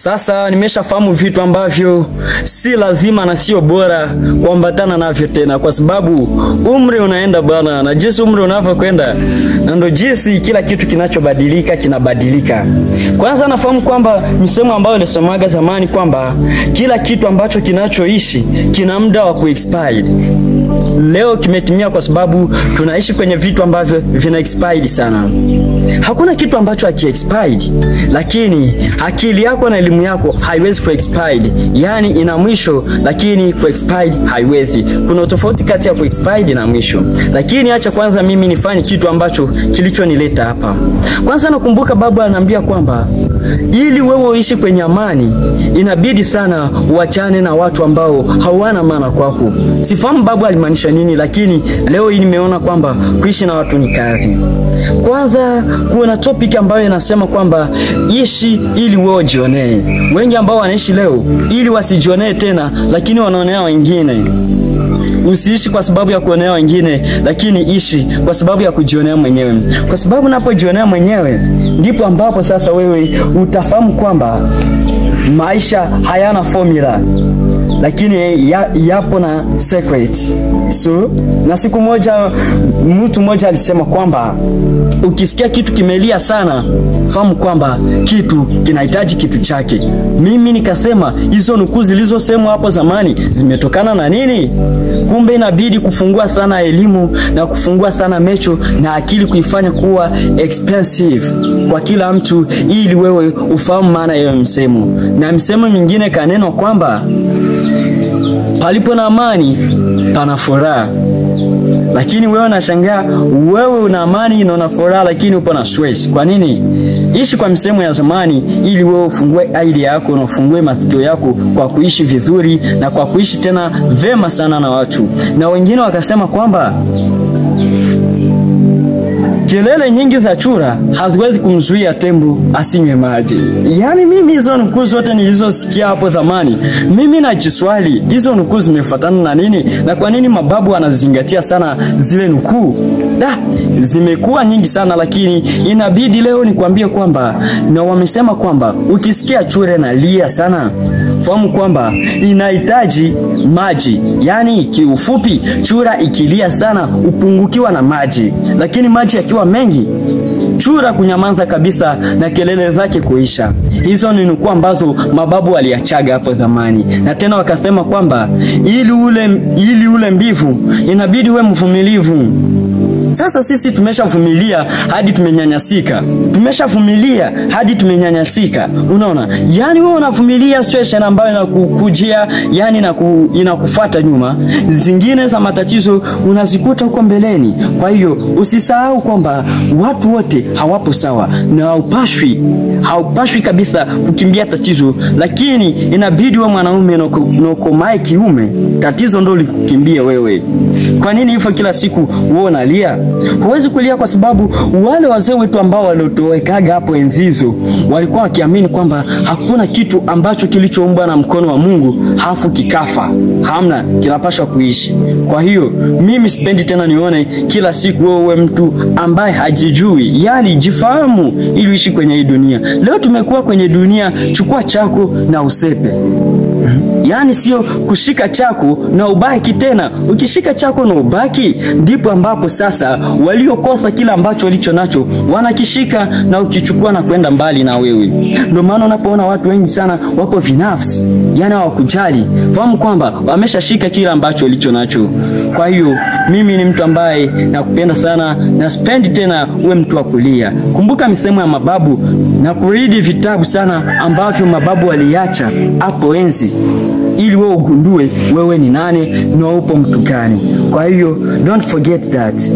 Sasa nimeshafahamu vitu ambavyo si lazima na sio bora kuambatana navyo tena, kwa sababu umri unaenda bwana, na jinsi umri unavyokwenda na ndo jinsi kila kitu kinachobadilika kinabadilika. Kwanza nafahamu kwamba misemo ambayo nilisomaga zamani kwamba kila kitu ambacho kinachoishi kina muda wa kuexpired, leo kimetimia, kwa sababu tunaishi kwenye vitu ambavyo vina expired sana. Hakuna kitu ambacho haki expired, lakini akili yako na elimu yako haiwezi ku expired. Yani ina mwisho, lakini ku expired haiwezi. Kuna tofauti kati ya ku expired na mwisho. Lakini acha kwanza mimi nifanye kitu ambacho kilichonileta hapa. Kwanza nakumbuka babu ananiambia kwamba ili wewe uishi kwenye amani, inabidi sana uachane na watu ambao hawana maana kwako. Sifahamu babu alimaanisha nini, lakini leo hii nimeona kwamba kuishi na watu ni kazi. Kwanza kuna topic ambayo inasema kwamba ishi ili wewe ujionee. Wengi ambao wanaishi leo ili wasijionee tena, lakini wanaonea wengine. Usiishi kwa sababu ya kuonea wengine, lakini ishi kwa sababu ya kujionea mwenyewe. Kwa sababu unapojionea mwenyewe ndipo ambapo sasa wewe utafahamu kwamba maisha hayana formula, lakini yapo na secret. So, na siku moja mtu mmoja alisema kwamba ukisikia kitu kimelia sana, fahamu kwamba kitu kinahitaji kitu chake. Mimi nikasema hizo nukuu zilizosemwa hapo zamani zimetokana na nini? Kumbe inabidi kufungua sana elimu na kufungua sana macho na akili, kuifanya kuwa expensive kwa kila mtu, ili wewe ufahamu maana ya msemo. Na msemo mingine kaneno kwamba palipo na amani pana furaha. Lakini wewe unashangaa, wewe una amani na una furaha, lakini upo na stress. Kwa nini? Ishi kwa msemo ya zamani ili wewe ufungue idea yako na ufungue masikio yako kwa kuishi vizuri na kwa kuishi tena vema sana na watu. Na wengine wakasema kwamba kelele nyingi za chura haziwezi kumzuia tembo asinywe maji. Yani mimi hizo nukuu zote nilizosikia hapo zamani, mimi najiswali hizo nukuu zimefuatana na nini, na kwa nini mababu wanazingatia sana zile nukuu? Da, zimekuwa nyingi sana, lakini inabidi leo nikwambie kwamba na wamesema kwamba ukisikia chura na lia sana, fahamu kwamba inahitaji maji. Yani kiufupi, chura ikilia sana upungukiwa na maji, lakini maji yakiwa mengi, chura kunyamaza kabisa na kelele zake kuisha. Hizo ni nukuu ambazo mababu waliachaga hapo zamani. Na tena wakasema kwamba ili ule mbivu inabidi uwe mvumilivu. Sasa sisi tumeshavumilia hadi tumenyanyasika. Tumeshavumilia hadi tumenyanyasika. Unaona? Yani wewe unavumilia situation ambayo inakukujia, yani inakufuata nyuma. Zingine za matatizo unazikuta huko mbeleni. Kwa hiyo usisahau kwamba watu wote hawapo sawa na haupashwi kabisa kukimbia tatizo, lakini inabidi wewe mwanaume na ukomae kiume. Tatizo ndio likukimbie wewe. Kwa nini hivyo kila siku wewe unalia? Huwezi kulia kwa sababu wale wazee wetu ambao waliotowekaga hapo enzi hizo walikuwa wakiamini kwamba hakuna kitu ambacho kilichoumbwa na mkono wa Mungu hafu kikafa. Hamna, kinapaswa kuishi. Kwa hiyo mimi sipendi tena nione kila siku wewe mtu ambaye hajijui. Yani jifahamu ili uishi kwenye hii dunia. Leo tumekuwa kwenye dunia, chukua chako na usepe. Yani sio kushika chako na ubaki tena. Ukishika chako na ubaki, ndipo ambapo sasa waliokosa kila ambacho walicho nacho wanakishika na ukichukua na kwenda mbali na wewe. Ndio maana unapoona watu wengi sana wapo binafsi, yani hawakujali. Fahamu kwamba wameshashika kila ambacho walicho nacho. Kwa hiyo mimi ni mtu ambaye nakupenda sana na sipendi tena uwe mtu wa kulia. Kumbuka misemo ya mababu na kuridi vitabu sana ambavyo mababu waliacha hapo enzi, ili wewe ugundue wewe ni nani na upo mtu gani. Kwa hiyo don't forget that.